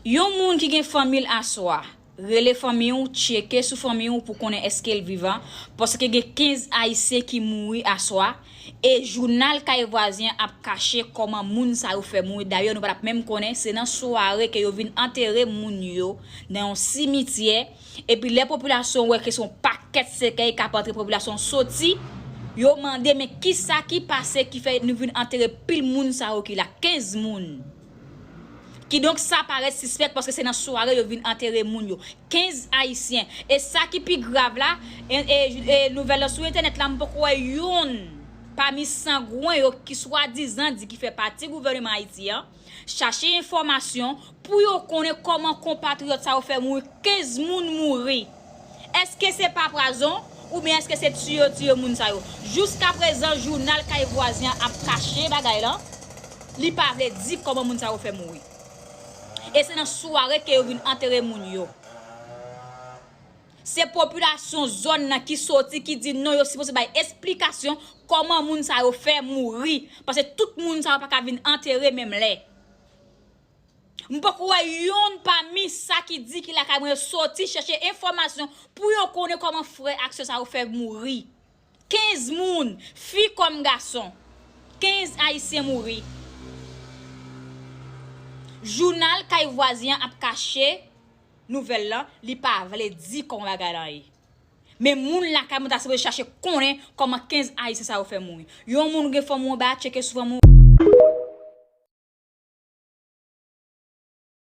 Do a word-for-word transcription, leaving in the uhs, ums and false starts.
Yon moun ki gen fanmi l aswa, rele fanmi w, tcheke sou fanmi w pou konnen èske l vivan, paske gen kenz Ayisyen ki mouri aswa, e jounal kay vwazen an ap kache kòman moun sa yo fè mouri. Dayè, nou pa t ap menm konnen, se nan sware ke yo vin antere moun yo nan yon simityè, epi lè popilasyon wè ke se yon pakèt sekèy k ap antre, popilasyon soti, yo mande, men kisa ki pase ki fè nou vin antere pil moun sa yo ki la, kenz moun? Kidonk, sa parèt sispèk paske se nan sware yo vin antere moun yo. Kenz Ayisyen. E sa ki pi grav la, e, e, e nouvèl lan sou entènèt la, m poko wè yonn pami sangwen yo ki swadizan di ki fè pati gouvèneman Ayiti an, chache enfòmasyon pou yo konnen kòman konpatriyòt sa yo fè mouri, kenz moun mouri. Èske se pa pwazon oubyen èske se tiye yo tiye moun sa yo? Jiskaprezan, jounal kay vwazen an ap kache bagay lan. Li pa vle di kòman moun sa yo fè mouri. E se nan sware ke yo vin antere moun yo. Se popilasyon zòn nan ki soti, ki di non, yo sipoze bay esplikasyon kòman moun sa yo fè mouri. Paske tout moun sa yo pa ka vin antere menm lè. M poko wè yonn pami sa ki di ki lakay mwen yo soti chèche enfòmasyon pou yo konnen kòman frè ak sè sa yo fè mouri. Kenz moun, fi kòm gason. Kenz Ayisyen mouri. Jounal kay vwazen an ap kache nouvèl lan, li pa vle di kòman bagay lan ye. Men moun lakay mwen ta sipoze chache konnen kòman kenz Ayisyen sa yo fè mouri. Yon moun gen fanmi w anba, tcheke sou fanmi w.